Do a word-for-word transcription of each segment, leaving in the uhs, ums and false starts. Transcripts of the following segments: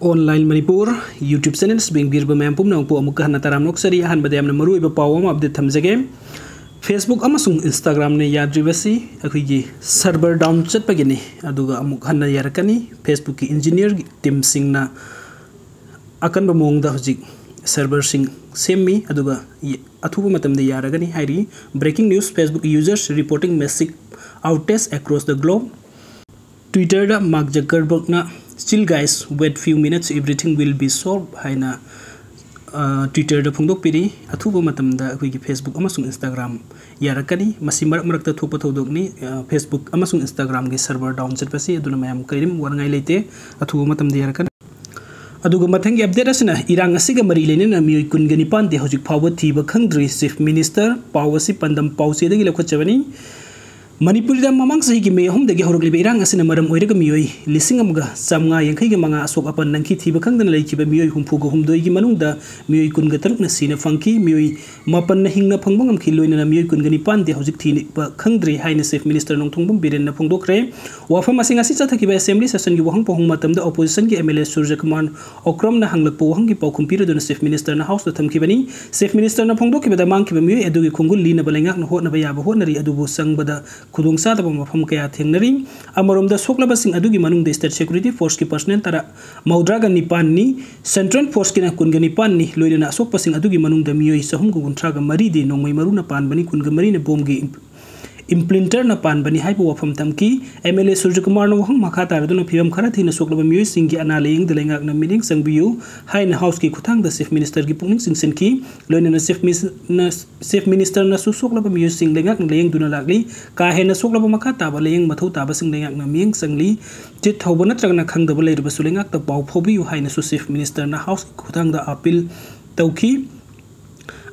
Online Manipur YouTube channels ꯌꯦꯡꯕꯤꯔꯤꯕ ꯃꯌꯥꯝ ꯄꯨꯝꯅꯃꯛꯄꯨ ꯑꯃꯨꯛꯀ ꯍꯟꯅ ꯇꯔꯥꯝꯅ ꯑꯣꯛꯆꯔꯤ꯫ ꯑꯍꯥꯟꯕꯗ ꯌꯥꯝꯅ ꯃꯔꯨꯑꯣꯏꯕ ꯄꯥꯎ ꯑꯃ update ꯊꯝꯖꯒꯦ꯫ Facebook ꯑꯃꯁꯨꯡ Instagram-ꯅ ꯌꯥꯗ꯭ꯔꯤꯕꯁꯤ ꯑꯩꯈꯣꯏꯒꯤ server down ꯆꯠꯄꯒꯤꯅꯤ, ꯑꯗꯨꯒ ꯑꯃꯨꯛ ꯍꯟꯅ ꯌꯥꯔꯛꯀꯅꯤ꯫ Facebook-ꯀꯤ engineer team-ꯁꯤꯡꯅ ꯑꯀꯟꯕ ꯃꯑꯣꯡꯗ ꯍꯧꯖꯤꯛ server-ꯁꯤꯡ ꯁꯦꯝꯃꯤ, ꯑꯗꯨꯒ ꯌ-, ꯑꯊꯨꯕ ꯃꯇꯝꯗ ꯌꯥꯔꯒꯅꯤ ꯍꯥꯏꯔꯤ꯫ Breaking news: Facebook users reporting massive outage across the globe꯫ Twitter-ꯗ Mark Zuckerberg-ꯅ, "Chill guys, wait few minutes, everything will be solved" ꯍꯥꯏꯅ, ꯑ, Twitter-ꯗ ꯐꯣꯡꯗꯣꯛꯄꯤꯔꯤ꯫ ꯑꯊꯨꯕ ꯃꯇꯝꯗ ꯑꯩꯈꯣꯏꯒꯤ Facebook ꯑꯃꯁꯨꯡ Instagram ꯌꯥꯔꯛꯀꯅꯤ꯫ ꯃꯁꯤ ꯃꯔꯛ ꯃꯔꯛꯇ ꯊꯣꯛꯄ ꯊꯧꯗꯣꯛꯅꯤ꯫ ꯑ, Facebook ꯑꯃꯁꯨꯡ Instagram-ꯒꯤ server down ꯆꯠꯄꯁꯤ, ꯑꯗꯨꯅ ꯃꯌꯥꯝ ꯀꯔꯤꯝ ꯋꯥꯅꯉꯥꯏ ꯂꯩꯇꯦ, ꯑꯊꯨꯕ ꯃꯇꯝꯗ ꯌꯥꯔꯛꯀꯅꯤ꯫ ꯑꯗꯨꯒ ꯃꯊꯪꯒꯤ update ꯑꯁꯤꯅ ꯏꯔꯥꯡ ꯑꯁꯤꯒ ꯃꯔꯤ ꯂꯩꯅꯅ ꯃꯤꯑꯣꯏ ꯀꯨꯟꯒ ꯅꯤꯄꯥꯟꯗꯤ ꯍꯧꯖꯤꯛ ꯐꯥꯎꯕ ꯊꯤꯕ ꯈꯪꯗ꯭ꯔꯤ꯫ Chief Minister ꯄꯥꯎ ꯑꯁꯤ ꯄꯥꯟꯗꯝ ꯄꯥꯎꯆꯦꯗꯒꯤ ꯂꯧꯈꯠꯆꯕꯅꯤ꯫ ꯃꯅꯤꯄꯨꯔꯗ ꯃꯃꯥꯡ ꯆꯍꯤꯒꯤ ꯃꯦ ꯑꯍꯨꯝꯗꯒꯤ ꯍꯧꯔꯛꯂꯤꯕ ꯏꯔꯥꯡ ꯑꯁꯤꯅ ꯃꯔꯝ ꯑꯣꯏꯔꯒ ꯃꯤꯑꯣꯏ ꯂꯤꯁꯤꯡ ꯑꯃꯒ ꯆꯥꯃꯉꯥ ꯌꯥꯡꯈꯩꯒ ꯃꯉꯥ ꯑꯁꯣꯛ ꯑꯄꯟ ꯅꯪꯈꯤ꯫ ꯊꯤꯕ ꯈꯪꯗꯅ ꯂꯩꯈꯤꯕ ꯃꯤꯑꯣꯏ ꯍꯨꯝꯐꯨꯒ ꯍꯨꯝꯗꯣꯏꯒꯤ ꯃꯅꯨꯡꯗ ꯃꯤꯑꯣꯏ ꯀꯨꯟꯒ ꯇꯔꯨꯛꯅ ꯁꯤꯅ ꯐꯪꯈꯤ꯫ ꯃꯤꯑꯣꯏ ꯃꯥꯄꯟꯅ ꯍꯤꯡꯅ ꯐꯪꯕ ꯉꯝꯈꯤ, ꯂꯣꯏꯅꯅ ꯃꯤꯑꯣꯏ ꯀꯨꯟꯒ ꯅꯤꯄꯥꯟꯗꯤ ꯍꯧꯖꯤꯛ ꯊꯤꯕ ꯈꯪꯗ꯭ꯔꯤ ꯍꯥꯏꯅ Chief Minister ꯅꯣꯡꯊꯣꯝꯕꯝ ꯕꯤꯔꯦꯟꯅ ꯐꯣꯡꯗꯣꯛꯈ꯭ꯔꯦ꯫ ꯋꯥꯐꯝ ꯑꯁꯤ ꯉꯁꯤ ꯆꯠꯊꯈꯤꯕ Assembly session-ꯒꯤ ꯋꯥꯍꯪ ꯄꯥꯎꯍꯪ ꯃꯇꯝꯗ Opposition-ꯒꯤ MLA ꯁꯨꯔꯖꯀꯨꯃꯥꯔ ꯑꯣꯀ꯭ꯔꯝꯅ ꯍꯪꯂꯛꯄ ꯋꯥꯍꯪꯒꯤ ꯄꯥꯎꯈꯨꯝ ꯄꯤꯔꯗꯨꯅ Chief Minister-ꯅ House-ꯇ ꯊꯝꯈꯤꯕꯅꯤ꯫ Chief Minister-ꯅ ꯐꯣꯡꯗꯣꯛꯈꯤꯕꯗ, ꯃꯥꯡꯈꯤꯕ ꯃꯤꯑꯣꯏ ꯑꯗꯨꯒꯤ ꯈꯣꯡꯒꯨꯜ ꯂꯤꯅꯕ ꯂꯩꯉꯥꯛꯅ ꯍꯣꯠꯅꯕ ꯌꯥꯕ ꯍꯣꯠꯅꯔꯤ, ꯑꯗꯨꯕꯨ ꯆꯪꯕꯗ ꯈꯨꯗꯣꯡꯆꯥꯗꯕ ꯃꯐꯝ ꯀꯌꯥ ꯊꯦꯡꯅꯔꯤ꯫ ꯑꯃꯔꯣꯝꯗ, ꯁꯣꯛꯂꯕꯁꯤꯡ ꯑꯗꯨꯒꯤ ꯃꯅꯨꯡꯗ State Security Force-ꯀꯤ personnel ꯇꯔꯥ, ꯃꯧꯗ꯭ꯔꯥꯒ ꯅꯤꯄꯥꯟꯅꯤ, Central Force-ꯀꯤꯅ ꯀꯨꯟꯒ ꯅꯤꯄꯥꯟꯅꯤ, ꯂꯣꯏꯅꯅ ꯑꯁꯣꯛꯄꯁꯤꯡ ꯑꯗꯨꯒꯤ ꯃꯅꯨꯡꯗ ꯃꯤꯑꯣꯏ ꯆꯍꯨꯝꯒ ꯀꯨꯟꯊ꯭ꯔꯥꯒ ꯃꯔꯤꯗꯤ ꯅꯣꯡꯃꯩ ꯃꯔꯨꯅ ꯄꯥꯟꯕꯅꯤ, ꯀꯨꯟꯒ ꯃꯔꯤꯅ ꯕꯣꯝꯒꯤ ꯏꯝ-, implanter-ꯅ ꯄꯥꯟꯕꯅꯤ ꯍꯥꯏꯕ ꯋꯥꯐꯝ ꯊꯝꯈꯤ꯫ MLA ꯁꯨꯔꯖꯀꯨꯃꯥꯔꯅ ꯋꯥꯍꯪ ꯃꯈꯥ ꯇꯥꯔꯗꯨꯅ ꯐꯤꯕꯝ ꯈꯔ ꯊꯤꯅ ꯁꯣꯛꯂꯕ ꯃꯤꯑꯣꯏꯁꯤꯡꯒꯤ ꯑꯅꯥ ꯂꯥꯌꯦꯡꯗ ꯂꯩꯉꯥꯛꯅ ꯃꯤꯠꯌꯦꯡ ꯆꯪꯕꯤꯌꯨ ꯍꯥꯏꯅ House-ꯀꯤ ꯈꯨꯠꯊꯥꯡꯗ Chief Minister-ꯒꯤ ꯄꯨꯛꯅꯤꯡ ꯆꯤꯡꯁꯤꯟꯈꯤ꯫ ꯂꯣꯏꯅꯅ Chief Mis-, ꯅ, Chief Minister-ꯅꯁꯨ ꯁꯣꯛꯂꯕ ꯃꯤꯑꯣꯏꯁꯤꯡ ꯂꯩꯉꯥꯛꯅ ꯂꯥꯌꯦꯡꯗꯨꯅ ꯂꯥꯛꯂꯤ꯫ ꯀꯥ ꯍꯦꯟꯅ ꯁꯣꯛꯂꯕ ꯃꯈꯥ ꯇꯥꯕ ꯂꯥꯌꯦꯡ ꯃꯊꯧ ꯇꯥꯕꯁꯤꯡ ꯂꯩꯉꯥꯛꯅ ꯃꯤꯠꯌꯦꯡ ꯆꯪꯂꯤ꯫ ꯆꯤꯠ ꯍꯧꯕ ꯅꯠꯇ꯭ꯔꯒꯅ ꯈꯪꯗꯕ ꯂꯩꯔꯕꯁꯨ ꯂꯩꯉꯥꯛꯇ ꯄꯥꯎ ꯐꯥꯎꯕꯤꯌꯨ ꯍꯥꯏꯅꯁꯨ Chief Minister-ꯅ House-ꯀꯤ ꯈꯨꯠꯊꯥꯡꯗ appeal ꯇꯧꯈꯤ꯫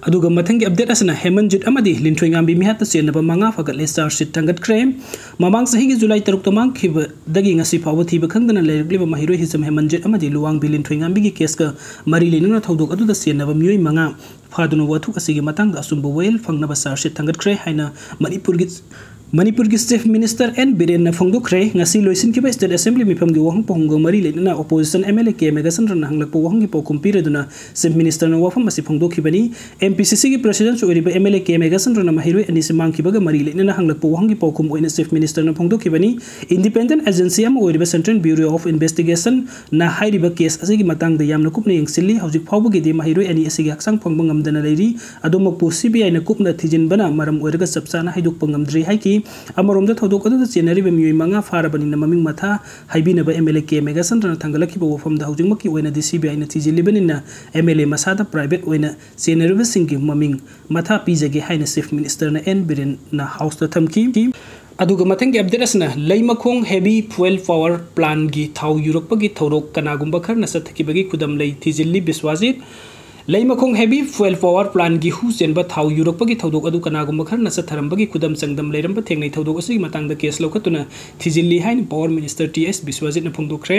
ꯑꯗꯨꯒ ꯃꯊꯪꯒꯤ update ꯑꯁꯤꯅ ꯍꯦꯃꯟꯖꯤꯠ ꯑꯃꯗꯤ ꯂꯤꯟꯊꯣꯏꯉꯥꯝꯕꯤ ꯃꯤꯍꯥꯠꯇ ꯆꯦꯟꯅꯕ ꯃꯉꯥ ꯐꯒꯠꯂꯦ, charge sheet ꯊꯥꯡꯒꯠꯈ꯭ꯔꯦ꯫ ꯃꯃꯥꯡ ꯆꯍꯤꯒꯤ ꯖꯨꯂꯥꯏ ꯇꯔꯨꯛꯇ ꯃꯥꯡꯈꯤꯕꯗꯒꯤ ꯉꯁꯤ ꯐꯥꯎꯕ ꯊꯤꯕ ꯈꯪꯗꯅ ꯂꯩꯔꯛꯂꯤꯕ ꯃꯍꯩꯔꯣꯏ ꯍꯤꯖꯝ ꯍꯦꯃꯟꯖꯤꯠ ꯑꯃꯗꯤ ꯂꯨꯋꯥꯡꯕꯤ ꯂꯤꯟꯊꯣꯏꯉꯥꯝꯕꯤꯒꯤ case-ꯀ ꯃꯔꯤ ꯂꯩꯅꯅ ꯊꯧꯗꯣꯛ ꯑꯗꯨꯗ ꯆꯦꯟꯅꯕ ꯃꯤꯑꯣꯏ ꯃꯉꯥ ꯐꯥꯗꯨꯅ ꯋꯥꯊꯣꯛ ꯑꯁꯤꯒꯤ ꯃꯇꯥꯡꯗ ꯑꯆꯨꯝꯕ ꯋꯥꯌꯦꯜ ꯐꯪꯅꯕ charge sheet ꯊꯥꯡꯒꯠꯈ꯭ꯔꯦ ꯍꯥꯏꯅ ꯃꯅꯤꯄꯨꯔꯒꯤ ꯃꯅꯤꯄꯨꯔꯒꯤ Chief Minister ꯑꯦꯟ ꯕꯤꯔꯦꯟꯅ ꯐꯣꯡꯗꯣꯛꯈ꯭ꯔꯦ꯫ ꯉꯁꯤ ꯂꯣꯏꯁꯤꯟꯈꯤꯕ State Assembly ꯃꯤꯐꯝꯒꯤ ꯋꯥꯍꯪ ꯄꯥꯎꯈꯨꯝꯒ ꯃꯔꯤ ꯂꯩꯅꯅ Opposition MLA ꯀꯦ ꯃꯦꯘꯆꯟꯗ꯭ꯔꯅ ꯍꯪꯂꯛꯄ ꯋꯥꯍꯪꯒꯤ ꯄꯥꯎꯈꯨꯝ ꯄꯤꯔꯗꯨꯅ Chief Ministerꯅ ꯋꯥꯐꯝ ꯑꯁꯤ ꯐꯣꯡꯗꯣꯛꯈꯤꯕꯅꯤ꯫ MPCCꯒꯤ Presidentꯁꯨ ꯑꯣꯏꯔꯤꯕ MLA ꯀꯦ ꯃꯦꯘꯆꯟꯗ꯭ꯔꯅ ꯃꯍꯩꯔꯣꯏ ꯑꯅꯤꯁꯤ ꯃꯥꯡꯈꯤꯕꯒ ꯃꯔꯤ ꯂꯩꯅꯅ ꯍꯪꯂꯛꯄ ꯋꯥꯍꯪꯒꯤ ꯄꯥꯎꯈꯨꯝ ꯑꯣꯏꯅ Chief Ministerꯅ ꯐꯣꯡꯗꯣꯛꯈꯤꯕꯅꯤ꯫ Independent agency ꯑꯃ ꯑꯣꯏꯔꯤꯕ Central Bureau of Investigationꯅ ꯍꯥꯏꯔꯤꯕ case ꯑꯁꯤꯒꯤ ꯃꯇꯥꯡꯗ ꯌꯥꯝꯅ ꯀꯨꯞꯅ ꯌꯦꯡꯁꯤꯜꯂꯤ꯫ ꯍꯧꯖꯤꯛ ꯐꯥꯎꯕꯒꯤꯗꯤ ꯃꯍꯩꯔꯣꯏ ꯑꯅꯤ ꯑꯁꯤꯒꯤ ꯍꯛꯆꯥꯡ ꯐꯪꯕ ꯉꯝꯗꯅ ꯂꯩꯔꯤ꯫ ꯑꯗꯨꯃꯛꯄꯨ CBIꯅ ꯀꯨꯞꯅ ꯊꯤꯖꯤꯟꯕꯅ ꯃꯔꯝ ꯑꯣꯏꯔꯒ ꯆꯞ ꯆꯥꯅ ꯍꯥꯏꯗꯣꯛꯄ ꯉꯝꯗ꯭ꯔꯤ ꯍꯥꯏꯈꯤ꯫ ꯑꯃꯔꯣꯝꯗ ꯊꯧꯗꯣꯛ ꯑꯗꯨꯗ ꯆꯦꯟꯅꯔꯤꯕ ꯃꯤꯑꯣꯏ ꯃꯉꯥ ꯐꯥꯔꯕꯅꯤꯅ ꯃꯃꯤꯡ ꯃꯊꯥ ꯍꯥꯏꯕꯤꯅꯕ MLA ꯀꯦ ꯃꯦꯘꯆꯟꯗ꯭ꯔꯅ ꯊꯥꯡꯒꯠꯂꯛꯈꯤꯕ ꯋꯥꯐꯝꯗ ꯍꯧꯖꯤꯛꯃꯛꯀꯤ ꯑꯣꯏꯅꯗꯤ CBIꯅ ꯊꯤꯖꯤꯜꯂꯤꯕꯅꯤꯅ MLA ꯃꯁꯥꯗ private ꯑꯣꯏꯅ ꯆꯦꯟꯅꯔꯤꯕꯁꯤꯡꯒꯤ ꯃꯃꯤꯡ ꯃꯊꯥ ꯄꯤꯖꯒꯦ ꯍꯥꯏꯅ Chief Ministerꯅ ꯑꯦꯟ ꯕꯤꯔꯦꯟꯅ Houseꯇ ꯊꯝꯈꯤ꯫ ꯑꯗꯨꯒ ꯃꯊꯪꯒꯤ update ꯑꯁꯤꯅ ꯂꯩꯃꯈꯣꯡ heavy fuel power plantꯒꯤ ꯊꯥꯎ ꯌꯨꯔꯛꯄꯒꯤ ꯊꯧꯗꯣꯛ ꯀꯅꯥꯒꯨꯝꯕ ꯈꯔꯅ ꯆꯠꯊꯈꯤꯕꯒꯤ ꯈꯨꯗꯝ ꯂꯩ ꯊꯤꯖꯤꯜꯂꯤ ꯕꯤꯁ꯭ꯋꯥꯖꯤꯠ꯫ ꯂꯩꯃꯈꯣꯡ heavy fuel power plantꯒꯤ ꯍꯨ ꯆꯦꯟꯕ ꯊꯥꯎ ꯌꯨꯔꯛꯄꯒꯤ ꯊꯧꯗꯣꯛ ꯑꯗꯨ ꯀꯅꯥꯒꯨꯝꯕ ꯈꯔꯅ ꯆꯠꯊꯔꯝꯕꯒꯤ ꯈꯨꯗꯝ ꯆꯥꯡꯗꯝ ꯂꯩꯔꯝꯕ ꯊꯦꯡꯅꯩ꯫ ꯊꯧꯗꯣꯛ ꯑꯁꯤꯒꯤ ꯃꯇꯥꯡꯗ case ꯂꯧꯈꯠꯇꯨꯅ ꯊꯤꯖꯤꯜꯂꯤ ꯍꯥꯏꯅ Power Minister ꯇꯤ ꯑꯦꯁ ꯕꯤꯁ꯭ꯋꯥꯖꯤꯠꯅ ꯐꯣꯡꯗꯣꯛꯈ꯭ꯔꯦ꯫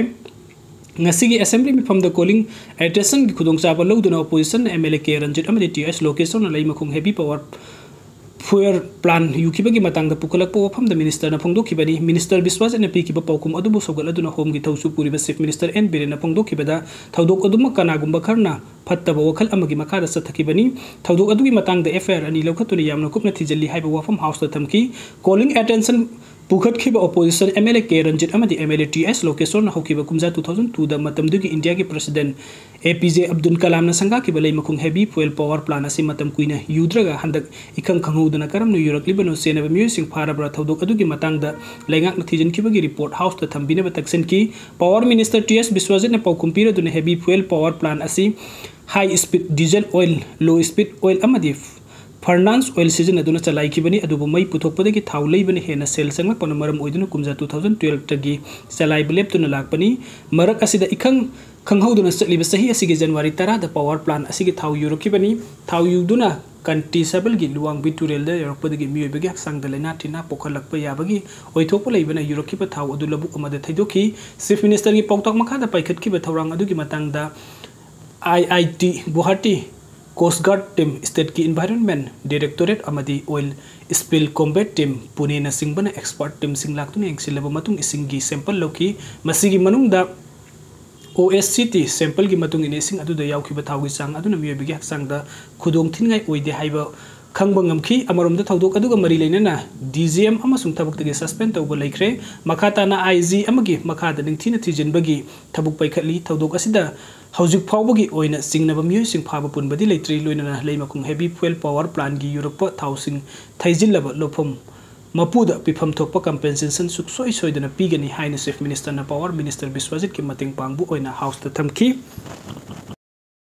ꯉꯁꯤꯒꯤ Assembly ꯃꯤꯐꯝꯗ calling attentionꯒꯤ ꯈꯨꯗꯣꯡꯆꯥꯕ ꯂꯧꯗꯨꯅ Oppositionꯅ MLA ꯀꯦ ꯔꯟꯖꯤꯠ ꯑꯃꯗꯤ ꯇꯤ ꯑꯦꯁ ꯂꯣꯀꯦꯁꯣꯔꯅ ꯂꯩꯃꯈꯣꯡ heavy power fuel plant ꯌꯨꯈꯤꯕꯒꯤ ꯃꯇꯥꯡꯗ ꯄꯨꯈꯠꯂꯛꯄ ꯋꯥꯐꯝꯗ Ministerꯅ ꯐꯣꯡꯗꯣꯛꯈꯤꯕꯅꯤ꯫ Minister ꯕꯤꯁ꯭ꯋꯥꯖꯤꯠꯅ ꯄꯤꯈꯤꯕ ꯄꯥꯎꯈꯨꯝ ꯑꯗꯨꯕꯨ ꯁꯧꯒꯠꯂꯗꯨꯅ Homeꯒꯤ ꯊꯧꯁꯨ ꯄꯨꯔꯤꯕ Chief Minister ꯑꯦꯟ ꯕꯤꯔꯦꯟꯅ ꯐꯣꯡꯗꯣꯛꯈꯤꯕꯗ ꯊꯧꯗꯣꯛ ꯑꯗꯨꯃꯛ ꯀꯅꯥꯒꯨꯝꯕ ꯈꯔꯅ ꯐꯠꯇꯕ ꯋꯥꯈꯜ ꯑꯃꯒꯤ ꯃꯈꯥꯗ ꯆꯠꯊꯈꯤꯕꯅꯤ꯫ ꯊꯧꯗꯣꯛ ꯑꯗꯨꯒꯤ ꯃꯇꯥꯡꯗ FIR ꯑꯅꯤ ꯂꯧꯈꯠꯇꯨꯅ ꯌꯥꯝꯅ ꯀꯨꯞꯅ ꯊꯤꯖꯤꯜꯂꯤ ꯍꯥꯏꯕ ꯋꯥꯐꯝ Houseꯇ ꯊꯝꯈꯤ꯫ Calling attention ꯄꯨꯈꯠꯈꯤꯕ Opposition MLA ꯀꯦ ꯔꯟꯖꯤꯠ ꯑꯃꯗꯤ MLA ꯇꯤ ꯑꯦꯁ ꯂꯣꯀꯦꯁꯣꯔꯅ ꯍꯧꯈꯤꯕ ꯀꯨꯝꯖꯥ two thousand twoꯗ ꯃꯇꯝꯗꯨꯒꯤ ꯏꯟꯗꯤꯌꯥꯒꯤ President A P J Abdul ꯀꯂꯥꯝꯅ ꯁꯪꯒꯥꯈꯤꯕ ꯂꯩꯃꯈꯣꯡ heavy fuel power plant ꯑꯁꯤ ꯃꯇꯝ ꯀꯨꯏꯅ ꯌꯨꯗ꯭ꯔꯒ ꯍꯟꯗꯛ ꯏꯈꯪ ꯈꯪꯍꯧꯗꯅ ꯀꯔꯝꯅ ꯌꯨꯔꯛꯂꯤꯕꯅꯣ, ꯆꯦꯟꯅꯕ ꯃꯤꯑꯣꯏꯁꯤꯡ ꯐꯥꯔꯕ꯭ꯔꯥ, ꯊꯧꯗꯣꯛ ꯑꯗꯨꯒꯤ ꯃꯇꯥꯡꯗ ꯂꯩꯉꯥꯛꯅ ꯊꯤꯖꯤꯟꯈꯤꯕꯒꯤ report Houseꯇ ꯊꯝꯕꯤꯅꯕ ꯇꯛꯁꯤꯟꯈꯤ꯫ Power Minister ꯇꯤ ꯑꯦꯁ ꯕꯤꯁ꯭ꯋꯥꯖꯤꯠꯅ ꯄꯥꯎꯈꯨꯝ ꯄꯤꯔꯗꯨꯅ heavy fuel power plant ꯑꯁꯤ high speed diesel oil, low speed oil ꯑꯃꯗꯤ furnace oil ꯁꯤꯖꯤꯟꯅꯗꯨꯅ ꯆꯂꯥꯏꯈꯤꯕꯅꯤ, ꯑꯗꯨꯕꯨ ꯃꯩ ꯄꯨꯊꯣꯛꯄꯗꯒꯤ ꯊꯥꯎ ꯂꯩꯕꯅ ꯍꯦꯟꯅ ꯁꯦꯜ ꯆꯪꯂꯛꯄꯅ ꯃꯔꯝ ꯑꯣꯏꯗꯨꯅ ꯀꯨꯝꯖꯥ two thousand twelveꯇꯒꯤ ꯆꯂꯥꯏꯕ ꯂꯦꯞꯇꯨꯅ ꯂꯥꯛꯄꯅꯤ꯫ ꯃꯔꯛ ꯑꯁꯤꯗ ꯏꯈꯪ ꯈꯪꯍꯧꯗꯅ ꯆꯠꯂꯤꯕ ꯆꯍꯤ ꯑꯁꯤꯒꯤ January ꯇꯔꯥꯗ power plant ꯑꯁꯤꯒꯤ ꯊꯥꯎ ꯌꯨꯔꯛꯈꯤꯕꯅꯤ꯫ ꯊꯥꯎ ꯌꯨꯗꯨꯅ ꯀꯟꯇꯤ ꯁꯕꯜꯒꯤ ꯂꯨꯋꯥꯡꯕꯤ ꯇꯨꯔꯦꯜꯗ ꯌꯧꯔꯛꯄꯗꯒꯤ ꯃꯤꯑꯣꯏꯕꯒꯤ ꯍꯛꯆꯥꯡꯗ ꯂꯥꯏꯅꯥ ꯇꯤꯟꯅꯥ ꯄꯣꯛꯍꯜꯂꯛꯄ ꯌꯥꯕꯒꯤ ꯑꯣꯏꯊꯣꯛꯄ ꯂꯩꯕꯅ ꯌꯨꯔꯛꯈꯤꯕ ꯊꯥꯎ ꯑꯗꯨ ꯂꯧꯕꯨꯛ ꯑꯃꯗ ꯊꯩꯗꯣꯛꯈꯤ꯫ Chief Ministerꯒꯤ ꯄꯥꯎꯇꯥꯛ ꯃꯈꯥꯗ ꯄꯥꯏꯈꯠꯈꯤꯕ ꯊꯧꯔꯥꯡ ꯑꯗꯨꯒꯤ ꯃꯇꯥꯡꯗ IIT Guwahati Coast Guard Team, State ꯀꯤ Environment Directorate ꯑꯃꯗꯤ Oil Spill Combat Team, ꯄꯨꯅꯦꯅꯆꯤꯡꯕꯅ expert team ꯁꯤꯡ ꯂꯥꯛꯇꯨꯅ ꯌꯦꯡꯁꯤꯜꯂꯕ ꯃꯇꯨꯡ ꯏꯁꯤꯡꯒꯤ sample ꯂꯧꯈꯤ꯫ ꯃꯁꯤꯒꯤ ꯃꯅꯨꯡꯗ O S C T sample ꯒꯤ ꯃꯇꯨꯡ ꯏꯟꯅ ꯏꯁꯤꯡ ꯑꯗꯨꯗ ꯌꯥꯎꯈꯤꯕ ꯊꯥꯎꯒꯤ ꯆꯥꯡ ꯑꯗꯨꯅ ꯃꯤꯑꯣꯏꯕꯒꯤ ꯍꯛꯆꯥꯡꯗ ꯈꯨꯗꯣꯡ ꯊꯤꯅꯤꯡꯉꯥꯏ ꯑꯣꯏꯗꯦ ꯍꯥꯏꯕ ꯈꯪꯕ ꯉꯝꯈꯤ꯫ ꯑꯃꯔꯣꯝꯗ ꯊꯧꯗꯣꯛ ꯑꯗꯨꯒ ꯃꯔꯤ ꯂꯩꯅꯅ D G M ꯑꯃꯁꯨꯡ ꯊꯕꯛꯇꯒꯤ suspend ꯇꯧꯕ ꯂꯩꯈ꯭ꯔꯦ꯫ ꯃꯈꯥ ꯇꯥꯅ I G ꯑꯃꯒꯤ ꯃꯈꯥꯗ ꯅꯤꯡꯊꯤꯅ ꯊꯤꯖꯤꯟꯕꯒꯤ ꯊꯕꯛ ꯄꯥꯏꯈꯠꯂꯤ꯫ ꯊꯧꯗꯣꯛ ꯑꯁꯤꯗ ꯍꯧꯖꯤꯛ ꯐꯥꯎꯕꯒꯤ ꯑꯣꯏꯅ ꯆꯤꯡꯅꯕ ꯃꯤꯑꯣꯏꯁꯤꯡ ꯐꯥꯕ ꯄꯨꯟꯕꯗꯤ ꯂꯩꯇ꯭ꯔꯤ꯫ ꯂꯣꯏꯅꯅ ꯂꯩꯃꯈꯣꯡ heavy fuel power plant ꯒꯤ ꯌꯨꯔꯛꯄ ꯊꯥꯎꯁꯤꯡ ꯊꯩꯖꯤꯜꯂꯕ ꯂꯧꯐꯝ ꯃꯄꯨꯗ ꯄꯤꯐꯝ ꯊꯣꯛꯄ compensation ꯁꯨꯡꯁꯣꯏ ꯁꯣꯏꯗꯅ ꯄꯤꯒꯅꯤ ꯍꯥꯏꯅ Chief Minister ꯅ Power Minister ꯕꯤꯁ꯭ꯋꯖꯤꯠꯀꯤ ꯃꯇꯦꯡ ꯄꯥꯡꯕ ꯑꯣꯏꯅ House ꯇ ꯊꯝꯈꯤ꯫